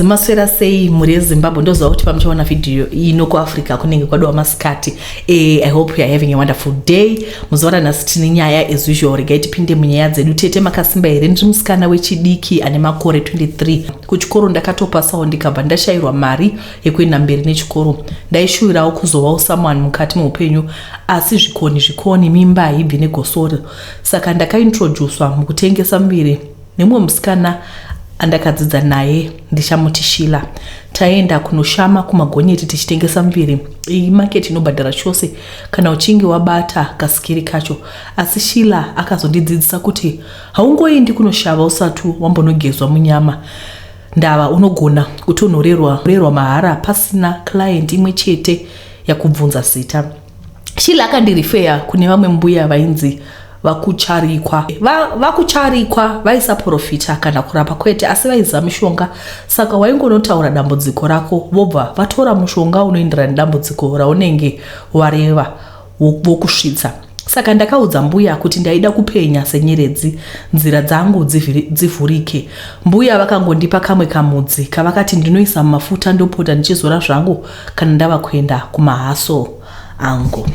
Maswera sei mhuri yeZimbabwe? Ndoziva kuti pamuchaona vhidhiyo ino kuAfrica kunenge kwadowa masikati. I hope you are having a wonderful day. Muzuva ranhasi tine nyaya as usual. Regai tipinde munyaya dzedu. Tete, makasimba here? Ndiri musikana wechidiki ane makore 23. Kuchikoro ndakatopasawo, ndikabva ndashayirwa mari yekuenda mberi nechikoro. Ndaishuvirawo kuzovawo someone mukati meupenyu, asi zvikoni zvikoni, mimba haibvi negosoro. Saka ndakaintroducwa mukutengesa muviri nemumwe musikana andakadzidza naye, ndichamuti Shila. Taenda kunoshama kumagonyeti tichitengesa muviri. Iyi market inobhadhara chose kana uchinge wabata kasikiri kacho. Asi Shila akazondidzidzisa kuti haungoendi kunoshava usati wambonogezwa munyama, ndava unogona kutonhorerwa rerwa mahara pasina client imwe chete yakubvunza zita. Shila akandirifeya kune vamwe mbuya vainzi vakucharikwa. Vakucharikwa vaisaprofita kana kurapa kwete, asi vaiziva mishonga. Saka waingonotaura dambudziko rako, vobva vatora mushonga unoenderana nedambudziko raunenge wareva, vokusvitsa. Saka ndakaudza mbuya kuti ndaida kupenya senyeredzi, nzira dzangu dzivhurike. Mbuya vakangondipa kamwe kamudzi kavakati ndinoisa mumafuta, ndopota ndichizora zvangu kana ndava kuenda kumahaso angu.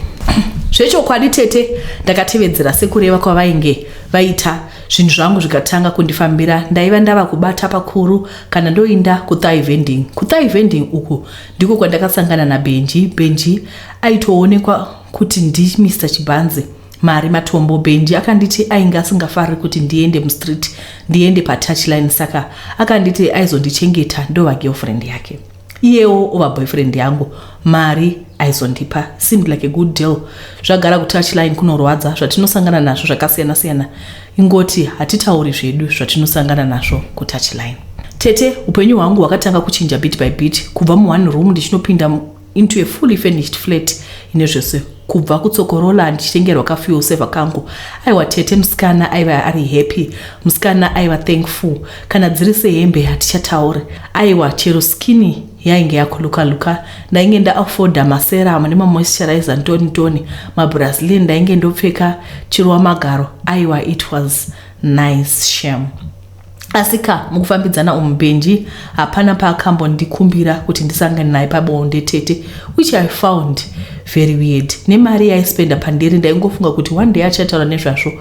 Zvechokwadi tete, ndakatevedzera sekureva kwavainge vaita. Zvinhu zvangu zvikatanga kundifambira. Ndaiva ndava kubata pakuru kana ndoinda kuthigh vending. Kuthigh vending uku ndiko kwandakasangana naBenji. Benji aitoonekwa kuti ndi Mr Chibhanzi, mari matombo. Benji akanditi ainge asingafariri kuti ndiende mustreet, ndiende patouchline, saka akanditi aizondichengeta, ndova girlfriend yake, iyewo ova boyfriend yangu. Mari aizondipa. Seemed like a good deal. Zvagara kutouchline kunorwadza, zvatinosangana nazvo zvakasiyana-siyana. Ingoti hatitauri zvedu zvatinosangana nazvo kutouchline. Tete, upenyu hwangu hwakatanga kuchinja bit by bit, kubva muone room ndichinopinda into a fully furnished flat ine zvese, kubva kutsokorola ndichitengerwa kafuel saver kangu. Aiwa tete, musikana aiva ari happy, musikana aiva thankful. Kana dziri sehembe hatichatauri. Aiwa, chero skin yainge yakuluka-luka. Ndainge ndaafforda maserum nemamoisturizer ntoni toni, mabrazilian ndainge ndopfeka chirwa magaro. Aiwa, it was nice, shame. Asi ka mukufambidzana umu, Benji hapana paakambondikumbira kuti ndisangane naye pabonde tete, which I found very weird. Nemari yaispenda pandiri, ndaingofunga kuti one day achataura nezvazvo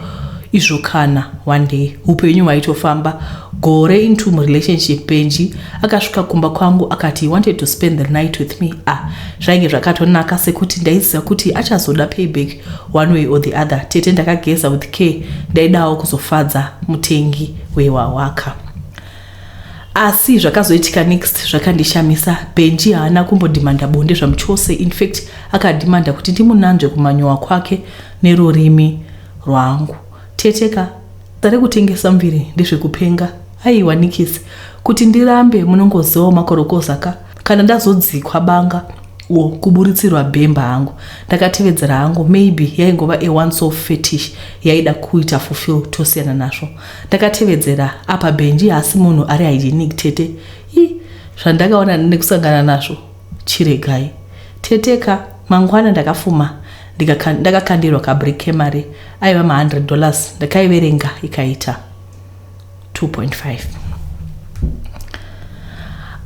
izvo. Kana one day upenyu hwaitofamba. Gore into murelationship, Benji akasvika kumba kwangu akati he wanted to spend the night with me. Ah, zvainge zvakatonaka, sekuti ndaiziva kuti achazoda payback one way or the other. Tete, ndakageza with care. Ndaidawo kuzofadza mutengi wewawaka. Asi zvakazoitika next zvakandishamisa. Benji haana kumbodhimanda bonde zvamuchose. In fact, akadhimanda kuti ndimunanzve kumanyowa kwake nerurimi rwangu. Teteka, rekutengesa muviri ndezvekupenga. Aiwa nikisi, kuti ndirambe, munongozivawo makorokoza ka. Kana ndazodzikwa banga o kuburitsirwa bhemba hangu, ndakatevedzera hangu. Maybe yaingova a once off fetish yaida kuita fulfill, tosiyana nazvo. Ndakatevedzera. Apa Benji haasi munhu ari hygienic tete. I zvandakaona nekusangana nazvo, chiregai teteka. Mangwana ndakafuma ndakakandirwa kabrick kemari, aiva ma$100. Ndakaiverenga ikaita 2.5.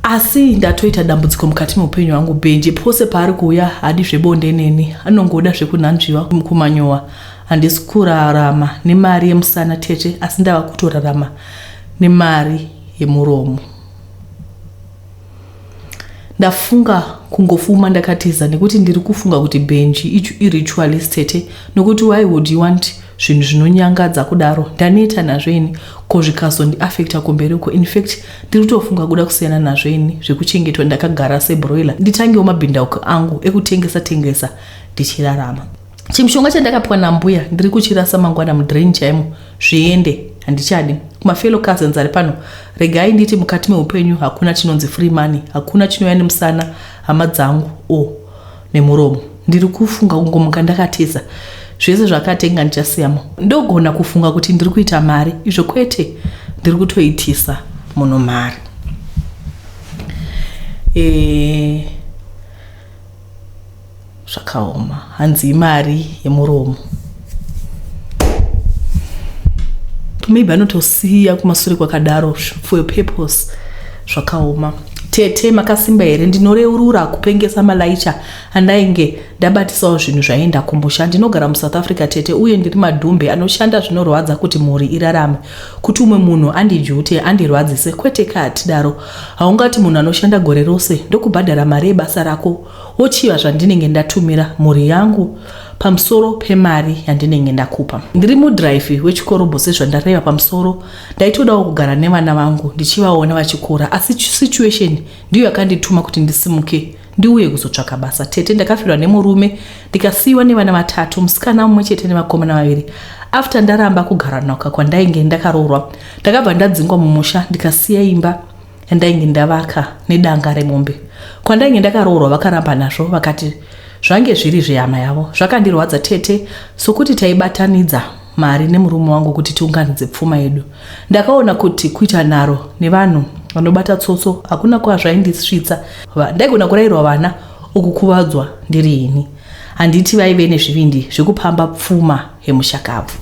Asi ndatoita dambudziko mukati meupenyu hwangu. Benji pose paari kuuya haadi zvebonde neni, anongoda zvekunhanzviwa kumanyowa. Handisi kurarama nemari yemusana tete, asi ndava kutorarama nemari yemuromo. Ndafunga kungofuma ndakatiza, nekuti ndiri kufunga kuti Benji iritualist tete, nokuti why would you want zvinhu zvinonyangadza kudaro? Ndaneta nazvo ini. Ko zvikazondiafecta kumberi uko? In fact, ndiri kutofunga kuda kusiyana nazvo ini zvekuchengetwa ndakagara sebroiler, nditangewo mabhindauko angu ekutengesa tengesa ndichirarama. Chimushonga chandakapiwa nambuya ndiri kuchirasa mangwana mudrain chaimo, zviende, handichadi. Kumafellow cousins ari pano, regai nditi mukati meupenyu hakuna chinonzi free money, hakuna chinouya nemusana, hama dzangu, o nemuromo. Ndiri kufunga kungomuka ndakatiza. Zvese zvakatenga ndichasiyamo. Ndogona kufunga kuti ndiri kuita mari, izvo kwete, ndiri kutoitisa munhu mari. Zvakaoma. Hanzi imari yemuromo. Maybe anotosiya kumasure kwakadaro for a purpose. Zvakaoma. Tete makasimba here? Ndinoreurura kupengesa malaicha andainge ndabatisawo zvinhu zvaienda kumusha. Ndinogara muSouth Africa tete uye ndiri madhumbe anoshanda zvinorwadza kuti mhuri irarame. Kuti umwe munhu andijute andirwadzise kwete ka hatidaro. Haungati munhu anoshanda gore rose ndokubhadhara mari yebasa rako wochiva zvandinenge ndatumira mhuri yangu pamusoro pemari yandinenge ndakupa. Ndiri mudhiraivhi wechikorobho sezvandareva pamusoro. Ndaitodawo kugara nevana vangu ndichivaona vachikura asi situation ndiyo yakandituma kuti ndisimuke ndiuye kuzotsvaka basa. Tete ndakafirwa nemurume ndikasiyiwa nevana vatatu, musikana mumwe chete nevakomana vaviri. After ndaramba kugara nhaka kwandainge ndakaroorwa, ndakabva ndadzingwa mumusha ndikasiya imba yandainge ndavaka nedanga remombe. Kwandainge ndakaroorwa vakaramba nazvo vakati zvange zviri zvehama yavo. Zvakandirwadza tete sokuti taibatanidza mari nemurume wangu kuti tiunganidze pfuma yedu. Ndakaona kuti kuita nharo nevanhu vanobata tsotso hakuna kwazvaindisvitsa. Ndaigona kurairwa vana ukukuvadzwa ndiri ini. Handiti vaive nezvivindi zvekupamba pfuma yemushakabvu.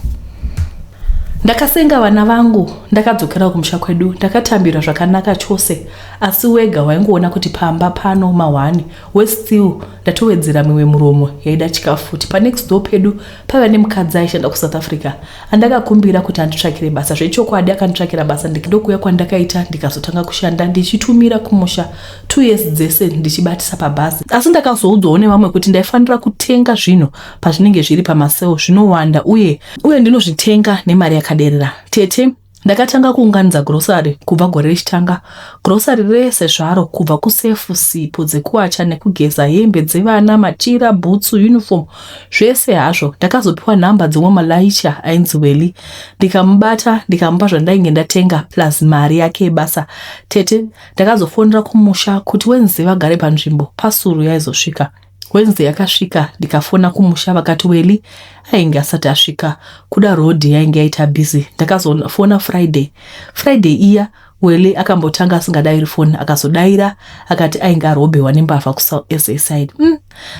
Ndakasenga vana vangu ndakadzokera kumusha kwedu ndakatambirwa zvakanaka chose asi wega waingoona kuti pamba pano mahwani westill ndatowedzera mimwe muromo yaida chikafu futi. Panext door pedu paiva nemukadzi aishanda kuSouth Africa andakakumbira kuti anditsvakire basa. Zvechokwadi akanditsvakira basa ndokuuya kwandakaita ndikazotanga kushanda ndichitumira kumusha 2 years dzese ndichibatisa pabhazi. Asi ndakazoudzwawo nevamwe kuti ndaifanira kutenga zvinhu pazvinenge zviri pamasale zvinowanda uye uye ndinozvitenga nemari yakaderera. Tete ndakatanga kuunganidza grocery kubva gore richitanga. Grocery rese zvaro kubva kusefu, sipo dzekuwacha nekugeza, hembe dzevana, machira, bhutsu, uniform, zvese hazvo. Ndakazopiwa nhamba dzemwe malaicha ainzi Welly ndikamubata ndikamupa zvandainge ndatenga plus mari yake yebasa. Tete ndakazofonera kumusha kuti Wednesday vagare panzvimbo pasuru yaizosvika. Wednesday yakasvika ndikafona kumusha vakati Welly ainge asati asvika kuda road yainge yaita busy. Ndakazofona Friday. Friday iya Welly akambotanga asingadairi foni akazodaira akati ainge arobhewa nembavha kuSA side.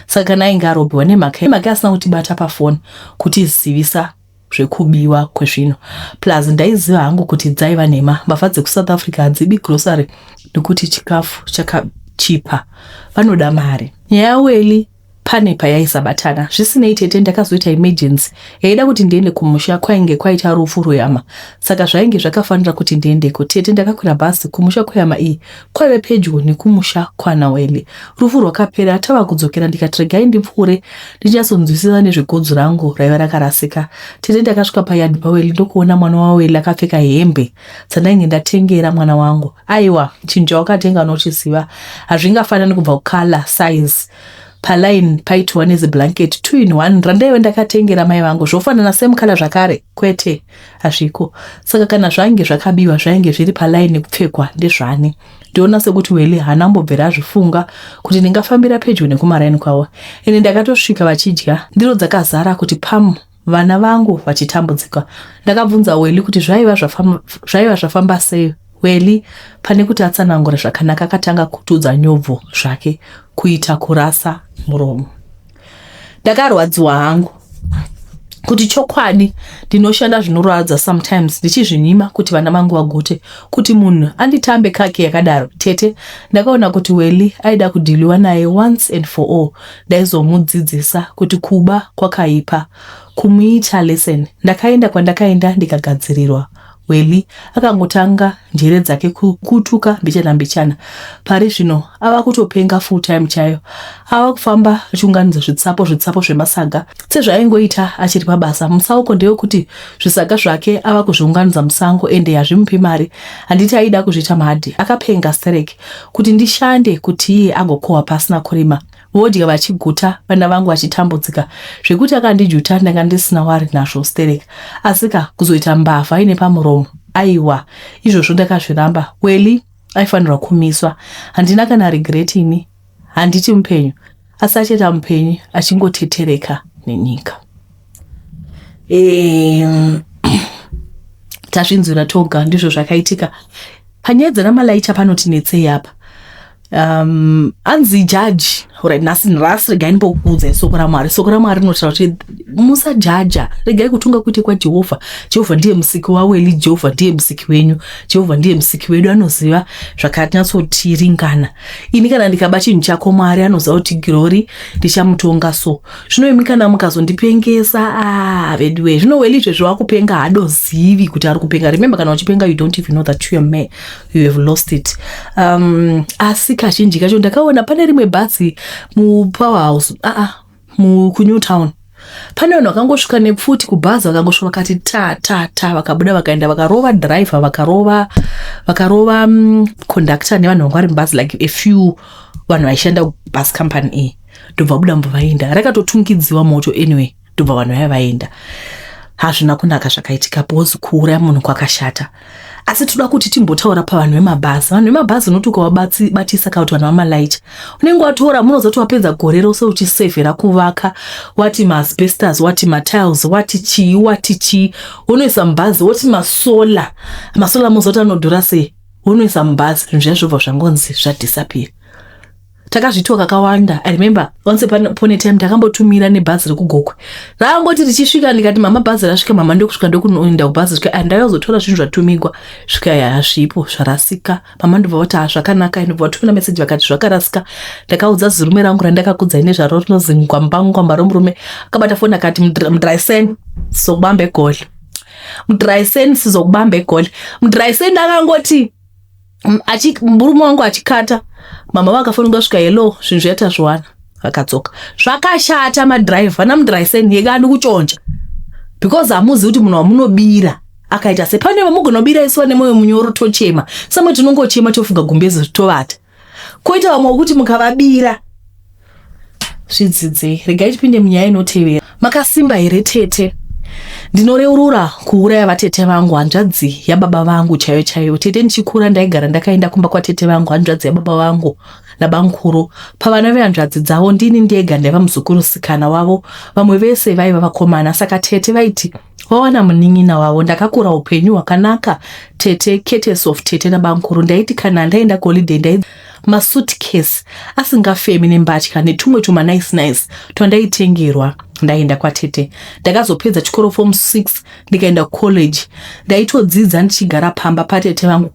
Saka kana ainge arobhewa nemhaka asina kutibata pafoni kutizivisa zvekubiwa kwezvinhu. Plus ndaiziva hangu kuti dzaiva nhema. Mbavha dzekuSouth Africa hadzibi grocery nekuti chikafu chakachipa. Vanoda mari. Nyaya yaWelly pane payaisabatana. Zvisinei tete ndakazoita emergency yaida kuti ndiende kumusha kwainge kwaita rufu rwehama saka zvainge zvakafanira kuti ndiendeko. Tete ndakakwira bhazi kumusha kwehama iyi kwaive pedyo nekumusha kwana Welly. Rufu rwakapera tava kudzokera ndikati regai ndipfuure ndinyatsonzwisisa nezvegodzu rangu raiva rakarasika. Tete ndakasvika payard paWelly ndokuona mwana waWelly akapfeka hembe dzandainge ndatengera mwana wangu. Aiwa chinhu chawakatenga unochiziva hazvingafanani kubva kucolor size paline paitiwa neziblanket 2 in 1 randaive ndakatengera mai vangu zvofanana same color zvakare kwete hazviko. Saka kana zvainge zvakabiwa zvainge zviri paline nekupfekwa ndezvani. Ndiona sekuti Welly haana kumbobvira azvifunga kuti ndingafambira pedyo nekumaraini kwavo. Ende ndakatosvika vachidya ndiro dzakazara kuti pamu vana vangu vachitambudzika. Ndakabvunza Welly kuti zvaiva zvafamba, zvaiva zvafamba sei. Welly pane kuti atsanangure zvakanaka akatanga kutudza nyobvo zvake kuita kurasa muromo. Ndakarwadziwa hangu kuti chokwadi ndinoshanda zvinorwadza sometimes ndichizvinyima kuti vana vangu vagute kuti munhu anditambe kake yakadaro. Tete ndakaona kuti Welly aida kudhiliwa naye once and for all. Ndaizomudzidzisa kuti kuba kwakaipa kumuita lesson. Ndakaenda kwandakaenda ndikagadzirirwa. Welly akangotanga njere dzake kutuka mbichana mbichana. Pari zvino ava kutopenga full time chaiyo. Ava kufamba achiunganidza zvitsapo zvitsapo zvemasaga sezvaaingoita achiri pabasa. Mutsauko ndewekuti zvisaga zvake ava kuzviunganidza musango ende hazvimupi mari. Handiti aida kuzviita mhadhi. Akapenga sterek kuti ndishande kuti iye agokohwa pasina kurima. Vodya vachiguta vana vangu vachitambudzika zvekuti akandijuta ndanga ndisina wari nazvo sterek. Asika kuzoita mbavha ine pamuromo aiwa izvozvo ndakazviramba. Welly aifanirwa kumiswa. Handina kana regret ini handiti mupenyu asi achaita mupenyu achingotetereka nenyika. Tazvinzwira toga ndizvo zvakaitika panyaya dzanamalaicha panoti netsei apa. Anzi judge Alright, nhasi nhasi regai ndimbokuudzai soko raMwari. Soko raMwari rinotaura kuti musajaja, regai kutonga kuite kwaJehovha. Jehovha ndiye musiki waWeli, Jehovha ndiye musiki wenyu, Jehovha ndiye musiki wedu, anoziva zvakanyatsotiringana. Ini kana ndikaba chinhu chako, Mwari anoziva kuti Girori ndichamutonga. So zvino imi kana mukazondipengesa, ah, veduwe, zvino Weli izvezvi wakupenga, haadozivi kuti ari kupenga. Remember, kana uchipenga, you don't even know that you are mad, you have lost it. Asi kazhinji kacho ndakaona pane rimwe bhazi muPowerhouse, aa, kuNew Town, pane vanhu vakangosvika nepfuti kubhazi, vakangosvika vakati ta ta ta, vakabuda, vakaenda, vakarova driver, vakarova conductor nevanhu vanga vari mubhazi, like a few vanhu vaishanda kubus company iyi. Ndobva vabuda, mubva vaenda, rakatotungidziwa moto anyway, ndobva vanhu vaya vaenda. Hazvina kunaka zvakaitika, because kuuraya munhu kwakashata. Asi toda kuti timbotaura pavanhu vemabhazi. Vanhu vemabhazi, unoti ukavabatisa, kana kuti vanhu vamalaicha, unenge watora, munozoti wapedza gore rose uchisevhera kuvaka, wati maasbestos, wati matiles, wati chii, wati chii, unoisa mubhazi, woti masolar. Masolar muzoti anodhura sei? Unoisa mubhazi, zvinhu zviya zvobva zvangonzi zvadisappear. Takazviitwa kakawanda. I remember once upon a time ndakambotumira nebhazi rekuGokwe, rangoti richisvika, ndikati, "Mama, bhazi rasvika, mama." Ndokusvika, ndokunoenda kubhazi, svika, ndaizotora zvinhu zvatumigwa, svika, hazvipo, zvarasika. Mama ndobva vati, "Hazvakanaka." Ndobva vatumira meseji vakati zvakarasika. Ndakaudza zirume rangu randakakudzai nezvaro, rinozi ngwamba ngwamba romurume. Akabata foni akati, "Mdraisen, sizokubamba egoli. Mdraisen, sizokubamba egoli." Mdraisen akangoti murume wangu achikata, mama vakafonera kusvika, "Hello, zvinhu zvaita zviwana." Vakadzoka. Zvakashata madhiraivha namudhiraiseni, yekani kuchonja, because hamuzivi kuti munhu wamunobira akaita sei. Pane vamugonobira isiwa nemwoyo munyoro, tochema samwe, tinongochema, tofuga gumbezi, tovata. Koita vamwe wekuti mukavabira, zvidzidzei. Regai tipinde munyaya inotevera. Makasimba here, tete? Ndinoreurura kuuraya vatete vangu, hanzvadzi yababa vangu chaiyo chaiyo. Tete, ndichikura ndaigara ndakaenda kumba kwatete vangu, hanzvadzi yababa vangu nabamukuru. Pavana vehanzvadzi dzavo, ndini ndega ndaiva muzukurusikana wavo, vamwe vese vaiva vakomana. Saka tete vaiti vawana munin'ina wavo. Ndakakura upenyu hwakanaka, tete, courtesy of tete nabamukuru. Ndaiti kana ndaenda kuholiday, ndai masuitcase asingafemi nembatya netumwe tuma nice nice twandaitengerwa ndaenda kwatete. Ndakazopedza chikoro, form 6, ndikaenda kucollege. Ndaitodzidza ndichigara pamba patete vangu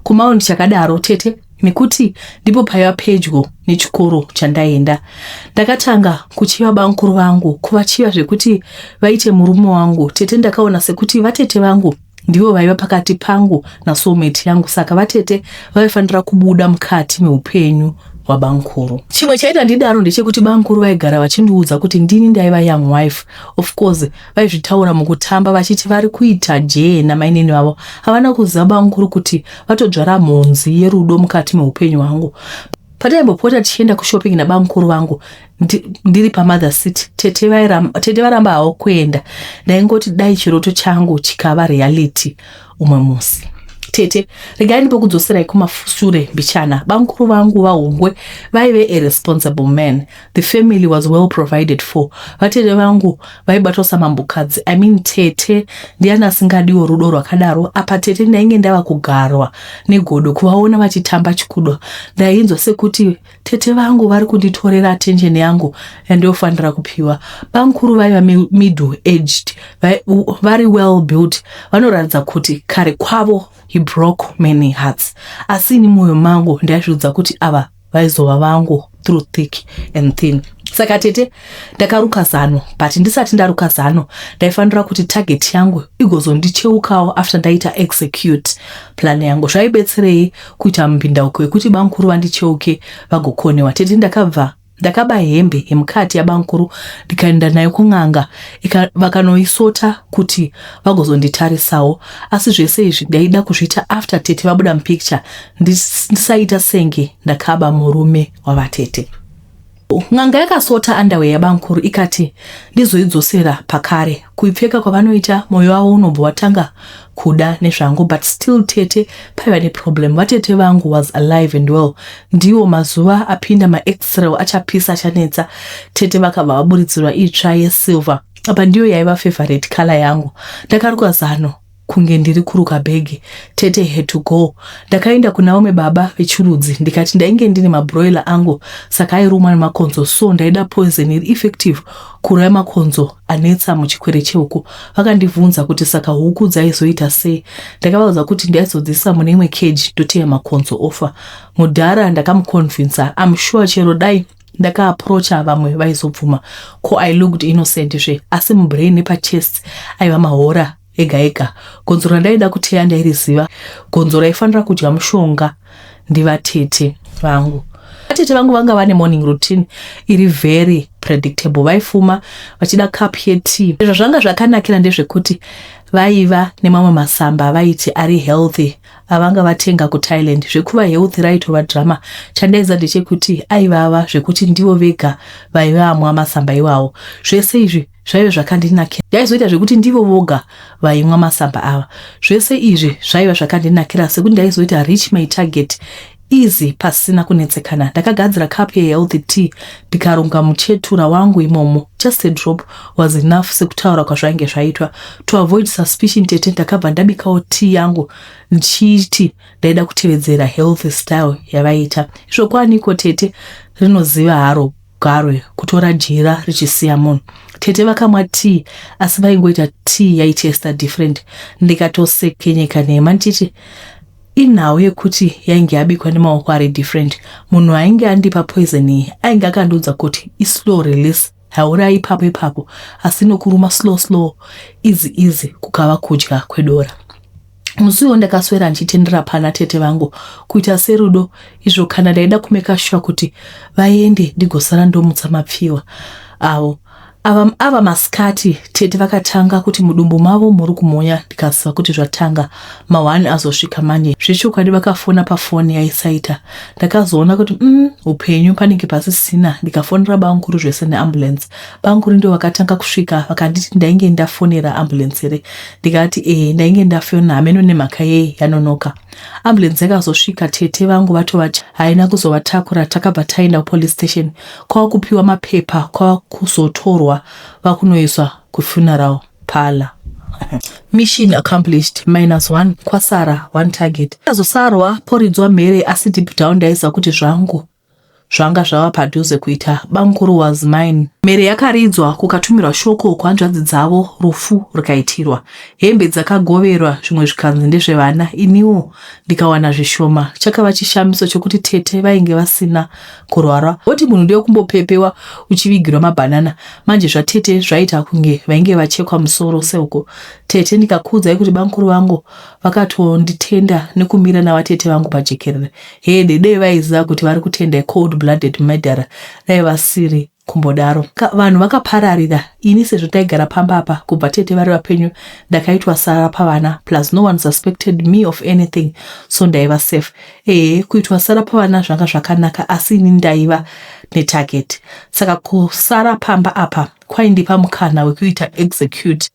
kuMount chakadaro, tete, nekuti ndipo paiva pedyo nechikoro chandaenda. Ndakatanga kuchiva bamukuru vangu, kuvachiva zvekuti vaite murume wangu. Tete, ndakaona sekuti vatete vangu ndivo vaiva pakati pangu nasoulmate yangu, saka vatete vaifanira kubuda mukati meupenyu hwabamukuru. Chimwe chaita ndidaro ndechekuti bamukuru vaigara vachindiudza kuti ndini ndaiva young wife. Of course vaizvitaura mukutamba, vachiti vari kuita jee namainini vavo. Havana kuziva bamukuru kuti vatodzvara mhonzi yerudo mukati meupenyu hwangu. Pataimbopota tichienda kushopping nabamukuru vangu ndiri pamother city, tete varamba havo kuenda. Ndaingoti dai chiroto changu chikava reality umwe musi. Tete, regai ndipokudzoserai kumashure mbichana. Bamukuru vangu vaHungwe vaive a responsible man. The family was well provided for. Vatete vangu vaibatwa samambokadzi. I mean, tete, ndiani asingadiwo rudo rwakadaro? Apa tete, ndainge ndava kugarwa negodo kuvaona vachitamba chikudo. Ndainzwa sekuti tete vangu vari kunditorera attention yangu yandofanira kupiwa. Bamukuru vaiva middle aged, vari well built, vanoratidza kuti kare kwavo he broke many hearts. Asi ini mwoyo mangu ndaizviudza kuti ava vaizova vangu through thick and thin. Saka tete, ndakaruka zano, but ndisati ndaruka zano, ndaifanira kuti target yangu igozondicheukawo after ndaita execute plan yangu. Zvaibetserei kuita mupindauko wekuti bamukuru vandicheuke vagokonewa? Tete, ndakabva ndakaba hembe yemukati yabamukuru, ndikaenda nayo kun'anga, vakanoisota kuti vagozonditarisawo. Asi zvese izvi ndaida kuzviita after tete vabuda mupicture, ndisaita senge ndakaba murume wavatete. N'anga yakasota underwear yabamukuru, ikati ndizoidzosera pakare. Kuipfeka kwavanoita, mwoyo wavo unobva watanga kuda nezvangu. But still, tete, paiva neproblem. Vatete vangu was alive and well. Ndiwo mazuva apinda maX-ray achapisa, achanetsa. Tete vakabva vaburidzirwa itsva yesilver. Apa ndiyo yaiva favorite color yangu. Ndakaruka zano. Kunge ndiri kuruka bhegi. Tete had to go. Ndakaenda kuna vamwe baba vechirudzi ndikati ndainge ndine mabroiler angu saka airumwa nemakonzo so ndaida poison iri effective kuuraya makonzo anetsa muchikwere chehuku. Vakandibvunza kuti saka huku dzaizoita sei. Ndakavaudza kuti ndaizodziisa mune imwe cage ndoteya makonzo ofa. Mudhara ndakamuconvincer. I'm sure chero dai ndakaapproacha vamwe vaizobvuma. Ko I looked innocent zve asi mubrain nepachest aiva mahora ega ega. Gonzo randaida kuteya ndairiziva. Gonzo raifanira kudya mushonga ndivatete vangu. Vatete vangu vanga vane morning routine iri very predictable. Vaifuma vachida cup yetea. Zvazvanga zvakanakira ndezvekuti vaiva nemamwe masamba avaiti ari healthy avanga vatenga kuThailand. Zvekuva healthy raitova drama. Chandaiziva ndechekuti aivava zvekuti ndivo vega vaivamwa masamba iwawo. Zvese izvi zvaive zvakandinakira. Ndaizoita zvekuti ndivo voga vaimwa masamba ava. Zvese izvi zvaiva zvakandinakira sekuti ndaizoita reach my target easy pasina kunetsekana. Ndakagadzira cup yehealthy tea ndikaronga muchetura wangu imomo. Just a drop was enough sekutaura kwazvainge zvaitwa. To avoid suspicion tete ndakabva ndabikawo tea yangu ndichiti ndaida kutevedzera healthy style yavaiita. Izvo kwaniko tete rinoziva haro garwe kutora jira richisiya munhu. Tete vakamwa tea asi vaingoita tea yaitesta different. Ndikatosekenyeka nhema ndichiti inhau yekuti yainge yabikwa nemaoko ari different. Munhu ainge andipa poison iyi ainge akandiudza kuti islow release haurai ipapo ipapo asi nokuruma slow slow easy easy kukava kudya kwedora. Musi uyo ndakaswera ndichitendera pana tete vangu kuita serudo izvo kana ndaida kumeka sure kuti vaende ndigosara ndomutsa mapfiwa avo. Ava, ava masikati tete vakatanga kuti mudumbu mavo muri kumonya ndikaziva kuti zvatanga. Ma1 azosvika manje. Zvechokwadi vakafona pafoni yaisaita. Ndakazoona kuti upenyu panenge pasisina ndikafonera bamukuru zvese neambulance. Bamukuru ndivo vakatanga kusvika vakanditi ndainge ndafonera ambulance here. Ndikati ehe ndainge ndafona hameno nemhaka yei yanonoka. Ambulance yakazosvika tete vangu vatova haina kuzovatakura takabva taenda kupolice station kwava kupiwa mapepa kwava kuzotorwa vakunoiswa kufuneral parlor. Mission accomplished minus one kwasara one target. Azosarwa poridzwa mhere asi deep down ndaiziva kuti zvangu zvanga zvava padhuze kuita. Bamukuru was mine. Mhere yakaridzwa kukatumirwa shoko kuhanzvadzi dzavo rufu rukaitirwa. Hembe dzakagoverwa zvimwe zvikanzi ndezvevana iniwo ndikawana zvishoma. Chakava chishamiso chokuti tete vainge vasina kurwara. Voti munhu ndewekumbopepewa uchivigirwa mabhanana. Manje zvatete zvaita kunge vainge vachekwa musoro seuko. Tete ndikakuudzai kuti bamukuru vangu vakatonditenda nekumira navatete vangu pajekerere. Hede dei vaiziva kuti vari kutenda cold blooded murderer dai vasiri kumbodaro. Vanhu vakapararira ini sezvo taigara pamba apa kubva tete vari vapenyu ndakaitwa sara pavana plus no one suspected me of anything so ndaiva safe. Ehe kuitwa sara pavana zvanga zvakanaka asi ini ndaiva netarget. Saka kusara pamba apa kwaindipa mukana wekuita execute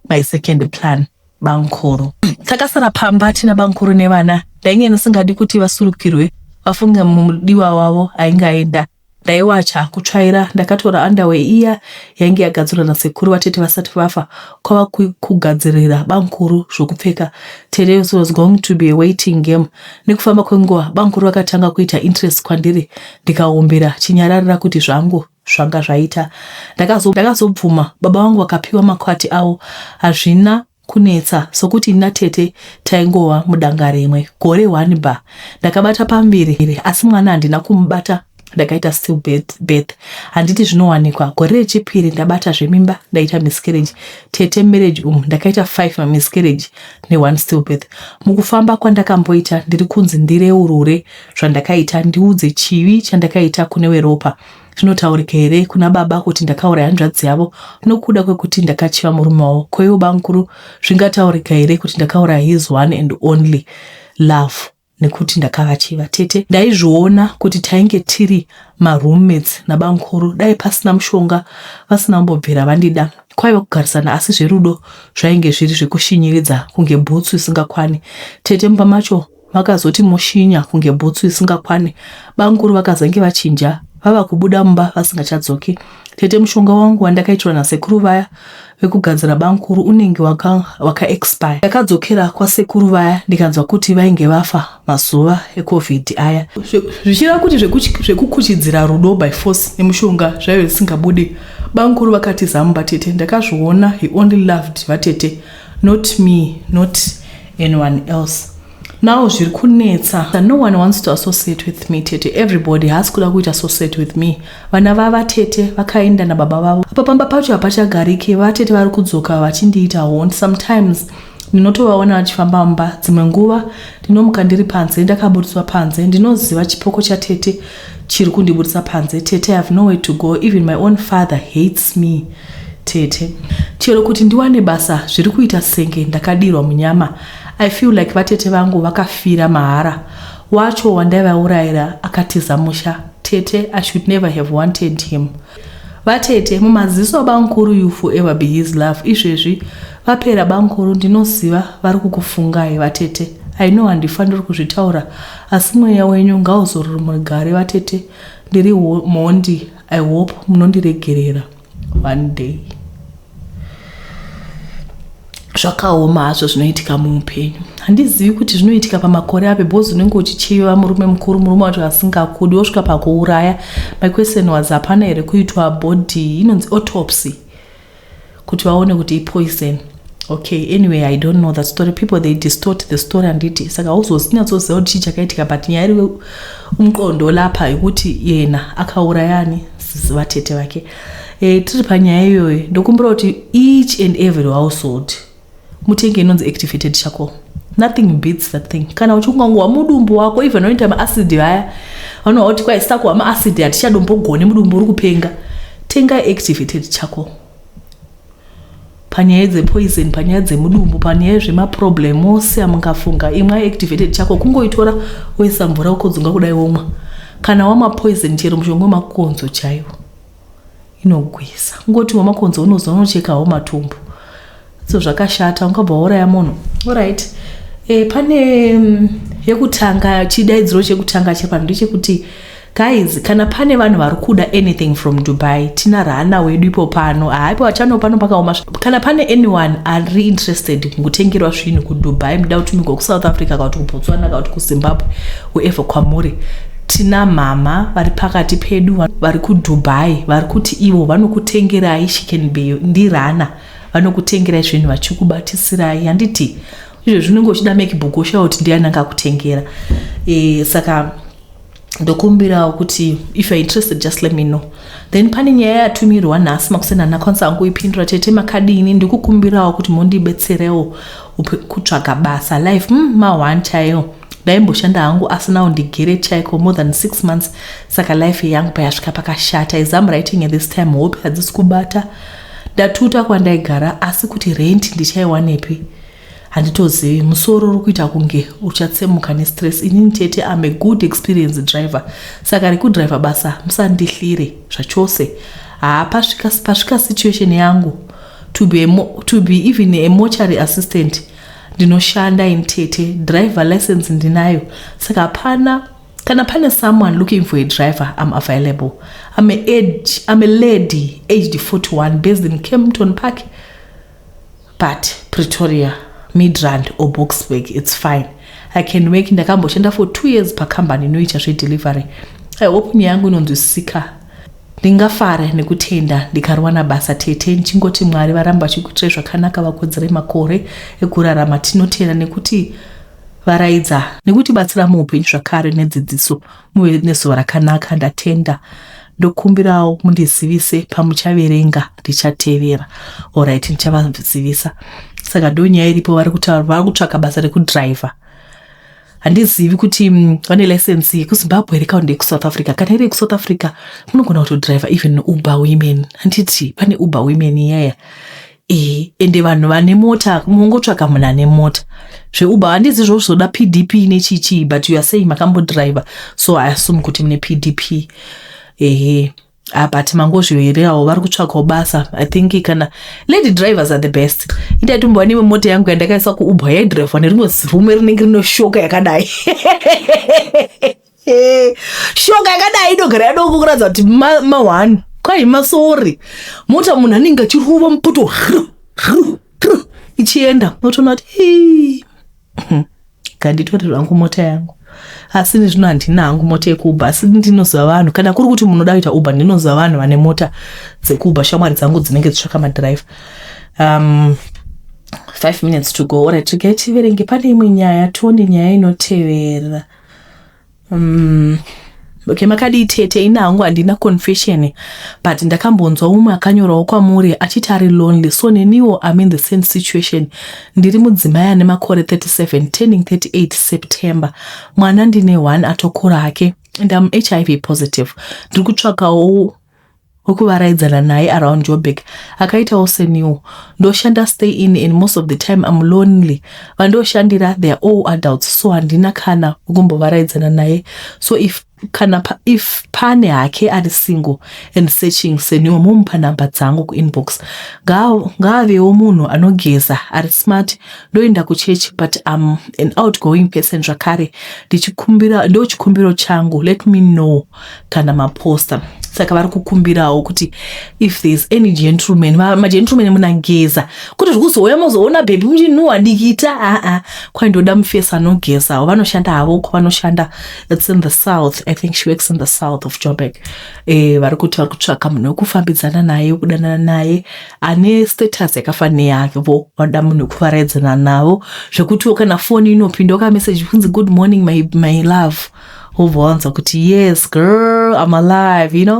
my second plan bamukuru. Takasara pamba tina bamukuru nevana. Ndainge ndisingadi kuti vasurukirwe vafunge mudiwa wavo ainge aenda. Ndaiwacha kutsvaira ndakatora underwear iya yainge yagadzirwa nasekuru vatete vasati vafa kwava kugadzirira bamukuru zvokupfeka. Tete it was going to be a waiting game. Nekufamba kwenguva bamukuru vakatanga kuita interest kwandiri ndikaombera chinyararira kuti zvangu zvanga zvaita. Ndakazobvuma baba vangu vakapiwa makwati avo hazvina kunetsa sokuti ini natete taingova mudanga rimwe gore one bar. Ndakabata pamuviri asi mwana handina kumubata ndakaita still birth. Handiti zvinowanikwa gore rechipiri ndabata zvemimba ndaita miscarriage. Tete marriage umu ndakaita 5 mamiscarriage ne1 still birth. Mukufamba kwandakamboita ndiri kunzi ndireurure zvandakaita ndiudze chivi chandakaita kune weropa. Zvinotaurika here kuna baba kuti ndakauraya hanzvadzi yavo nokuda kwekuti ndakachiva murume wavo? Ko ivo bamukuru zvingataurika here kuti ndakauraya his one and only love nekuti ndakavachiva? Tete ndaizviona kuti tainge tiri maroommates nabamukuru dai pasina mushonga vasina kumbobvira vandida. Kwaiva kugarisana asi zverudo zvainge zviri zvekushinyiridza kunge bhutsu isingakwani. Tete mumba macho vakazoti moshinya kunge bhutsu isingakwani. Bamukuru vakazenge vachinja. Vava kubuda mumba vasingachadzoki. Tete, mushonga wangu wandakaitirwa nasekuru vaya vekugadzira bamukuru unenge wakaexpire waka. Ndakadzokera kwasekuru vaya ndikanzwa kuti vainge vafa mazuva eCovid aya, zvichireva kuti zvekukuchidzira rudo by force nemushonga zvaive zvisingabudi. Bamukuru vakatiza mumba, tete. Ndakazviona. He only loved vatete, not me, not anyone else. Now zviri kunetsa. No one wants to associate with me, tete. Everybody haasi kuda kuita associate with me. Vana vavatete vakaenda nababa vavo. Apa pamba pacho hapachagariki. Vatete vari kudzoka vachindiita haunt. Sometimes ndinotovaona vachifamba mumba. Dzimwe nguva ndinomuka ndiri panze, ndakaburitswa panze. Ndinoziva chipoko chatete chiri kundiburitsa panze. Tete, I have nowhere to go. Even my own father hates me, tete. Chero kuti ndiwane basa zviri kuita senge ndakadirwa munyama. I feel like vatete vangu vakafira mahara. Wacho wandaivaurayira akatiza musha. Tete, I should never have wanted him. Vatete mumaziso abamukuru, you forever be his love. Izvezvi vapera bamukuru, ndinoziva vari kukufungai, vatete. I know handifaniri kuzvitaura, asi mweya wenyu ngauzorore murugare, vatete. Ndiri mhondi. I hope munondiregerera one day. Zvakaoma hazvo zvinoitika muupenyu. Handizivi kuti zvinoitika pamakore api, because unenge uchichiva murume mukuru, murume wacho asingakudi, wosvika pakuuraya. My question was, hapana here kuitwa body inonzi autopsy kuti vaone kuti ipoison? Okay, anyway, I don't know that story. People, they distort the story, handiti? Saka hauzozinyatsoziva kuti chii chakaitika, but nyaya iri umqondo lapha yekuti yena akaurayani vatete vake. Tiri panyaya iyoyo, ndokumbira kuti each and every household mutenge inonzi activated charcoal. Nothing beats that thing. Kana uchingangowa mudumbu wako, even unoita maacid vaya vanova kuti kwaisitakuwa maacid, hatichadombogoni, mudumbu uri kupenga, tenga activated charcoal. Panyaya dzepoison, panyaya dzemudumbu, panyaya zvemaproblem ose amungafunga, imwe activated charcoal. Kungoitora woisa mvura, ukodzunga kudai, womwa. Kana wamapoison, chero mushonga wemakonzo chaiwo inogwisa. Kungoti wamakonzo unoza unochekawo matumbu, so zvakashata, ungabva wauraya munhu. Alright, pane yekutanga, chidaidziro chekutanga chepano ndechekuti, guys, kana pane vanhu vari kuda anything from Dubai, tina rana wedu ipo pano. Haipo vachano pano pakaoma. Kana pane anyone ari interested kungotengerwa zvinhu kuDubai, muda kutumigwa kuSouth Africa kana kuti kuBotswana kana kuti kuZimbabwe, wherever kwamuri, tina mama vari pakati pedu vari kuDubai vari kuti ivo vanokutengerai. She can be ndirana, vanokutengerai zvinhu vachikubatisirai, handiti? Izvo zvinenge uchida MacBook, ushawa kuti ndiani angakutengera. Saka ndokumbirawo kuti if you are interested, just let me know. Then pane nyaya yatumirwa nhasi makuseni, handakwanisa hangu. Tete, makadini? Ndikukumbirawo kuti mundibetserewo kutsvaga basa. Life ma1 chaiyo. Ndaimboshanda hangu, asi now ndigere chaiko more than 6 months. Saka life yangu payasvika pakashata. As I'm writing at this time, hope hadzisi kubata. Ndatuta kwandaigara, asi kuti rent ndichaiwanepi handitozivi. Musoro uri kuita kunge uchatsemuka nestress. Inini, tete, am a good experience driver, saka rekudhiraivha basa musandihlire zvachose. Haa, pasvika situation yangu, to be even a mortuary assistant ndinoshanda in, tete. Driver license ndinayo, saka hapana. Kana pane someone looking for a driver, I'm available. I'm a lady aged 41, based in Kempton Park, but Pretoria, Midrand or Boksburg, it's fine. I can work. Ndakamboshanda for 2 years pakambani inoita zvedelivery. I hope nyaya yangu inonzwisisika. Ndingafara nekutenda ndikariwana basa, tete. Ndichingoti Mwari varamba vachikuitirai zvakanaka, vakodzere makore ekurarama. Tinotenda nekuti varaidza nekutibatsira muupenyu zvakare nedzidziso. Muve nezuva rakanaka. Ndatenda. Ndokumbirawo mundizivise pamuchaverenga, ndichatevera. Alright, ndichavazivisa. Saka ndo nyaya iripo. Vari kutaura vari kutsvaka basa rekudhiraivha. Handizivi kuti vane license yekuZimbabwe here kana yekuSouth Africa. Kana iri yekuSouth Africa, munogona kutodhiraivha even Uber women, handiti? Pane Uber women iyaya. Ende vanhu vane mota, mungotsvaka munhu ane mota. ZveUber handizi zvozoda PDP nechichi, but you are saying makambodhiraivha, so I assume kuti mune PDP. Ehe. Ah, but mangozvivererawo, vari kutsvakawo basa. I think kana lady drivers are the best. Indaitombowa nemwe mota yangu yandakaisa kuUber, yaidhiraivhwa nerimwe zirume rinenge rinoshoka yakadai. Shoka yakadai inogara yadoko kuratidza kuti ma1 kwai masori mota munhu anenge achirova mupoto ichienda unotoona kuti nganditore zvangu mota yangu. Asi nezvino handina hangu mota yekuUber, asi ndinoziva vanhu. Kana kuri kuti munoda kuita Uber, ndinoziva vanhu vane mota dzekuUber, shamwari dzangu dzinenge dzitsvaka madhiraivha. 5 minutes to go. Alright, regai tiverenge pane imwe nyaya, tione nyaya inotevera. Okay, makadii tete? Ina hangu handina confession, but ndakambonzwa umwe akanyorawo kwamuri achiti ari lonely, so neniwo I'm in the same situation. Ndiri mudzimai ane makore 37, turning 38 September. Mwana ndine one atokura hake, and I'm HIV positive. Ndiri kutsvakawo wekuvaraidzana naye around Joburg akaitawo seniwo. Ndoshanda stay in and most of the time I'm lonely. Vandoshandira, they are all adults, so handina kana wekumbovaraidzana naye. So if kana if pane hake ari single and searching seniwo, mumupa namba dzangu kuinbox. Ngaavewo munhu anogeza, ari smart. Ndoenda kuchechi, but I'm an outgoing person zvakare. Ndichikumbira, ndo chikumbiro changu. Let me know kana maposta. Saka vari kukumbirawo kuti if there is any gentleman, magentleman munangeza kuti zvikuzouya mozoona bhebhi muchinhuhwa dikita. Aa, kwaindoda mufesi anogezawo. Vanoshanda havo kwavanoshanda, it's in the south. I think she works in the south of Joburg. Vari kuti vari kutsvaka munhu wekufambidzana naye, wekudanana naye, ane status yakafanana neyavo. Vanoda munhu wekuvaraidzana navo, zvekutiwo kana foni inopinda kameseji kunzi, "Good morning, my love," wobva wanzwa kuti, "Yes girl, I'm alive."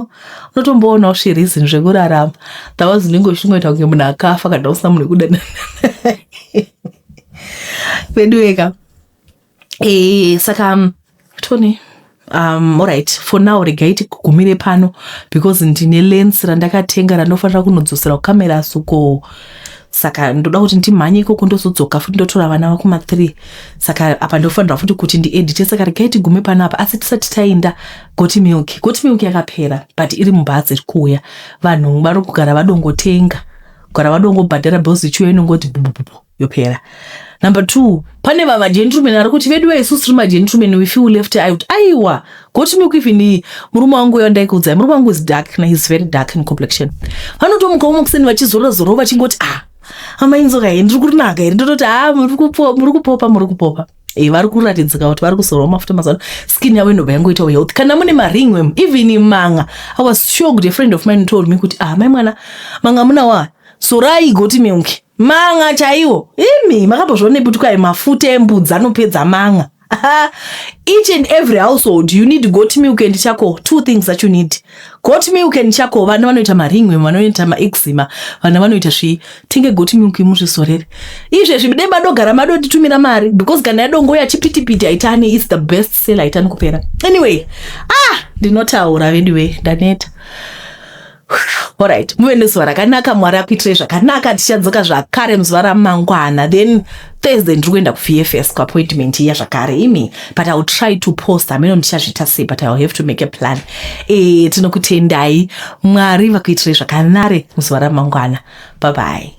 Unotomboonawo zvireason zvekurarama. That was unenge uchingoita kunge munhu akafa kana usina munhu wekudanana. Veduweka. Saka tony, alright, for now regai tigumire pano because ndine lens randakatenga randinofanira kunodzosera kukamera suko, saka ndoda kuti ndimhanye ikoko, ndozodzoka futi, ndotora vana vakuma3. Saka apa ndofanira futi kuti ndiedite, saka regai tigume panapa. Asi tisati taenda, goat milk, goat milk yakapera, but iri mubhatsi, iri kuuya. Vanhu vari kugara vadongotenga, kugara vadongobhadhara because ichiuya inongoti bubububu yopera. Number two, pane vamagentleman ari kuti, "Vedu isusu tiri magentleman, we feel left out." Aiwa, goat milk, even murume wangu uyo ndaikuudzai, murume wangu is dark na is very dark in complexion. Vanotomuka umokuseni vachizora-zora vachingoti, "Ah, amainzoka here, ndiri kurinaka here?" Ndototi, "Ha, muri kupopa, muri kupopa." Vari kuratidzika kuti vari kuzorawo mafuta mazano, skin yavo inobva yangoitawo health. Kana mune maringworm, even manga, I was shocked, a friend of mine told me kuti, "Ah, mai mwana, manga munawa, zorai goat milk." Manga chaiwo, imi makambozvionepi kuti kwai mafuta embudzi anopedza manga? Each and every household, you need goat milk and charcoal. Two things that you need, goat milk and charcoal. Vana vanoita maringworm, vanoita maeczema, vana vanoita zvii, tenge goat milk muzvizorere. Izvezvi dai madogara madotitumira mari because kana yadongoya chipitipiti haitani. It's the best sale, haitani kupera. Anyway, ah, ndinotaura veduwe, ndaneta. Alright, muve nezuva rakanaka. Mwari akuitirei zvakanaka. Tichadzoka zvakare muzuva ramangwana. Then Thursday ndiri kuenda kuVFS kuappointment iya zvakare imi, but I will try to post. Hameno ndichazviita sei, but I will have to make a plan. Tinokutendai. Mwari vakuitirei zvakanare muzuva ramangwana. Bye bye.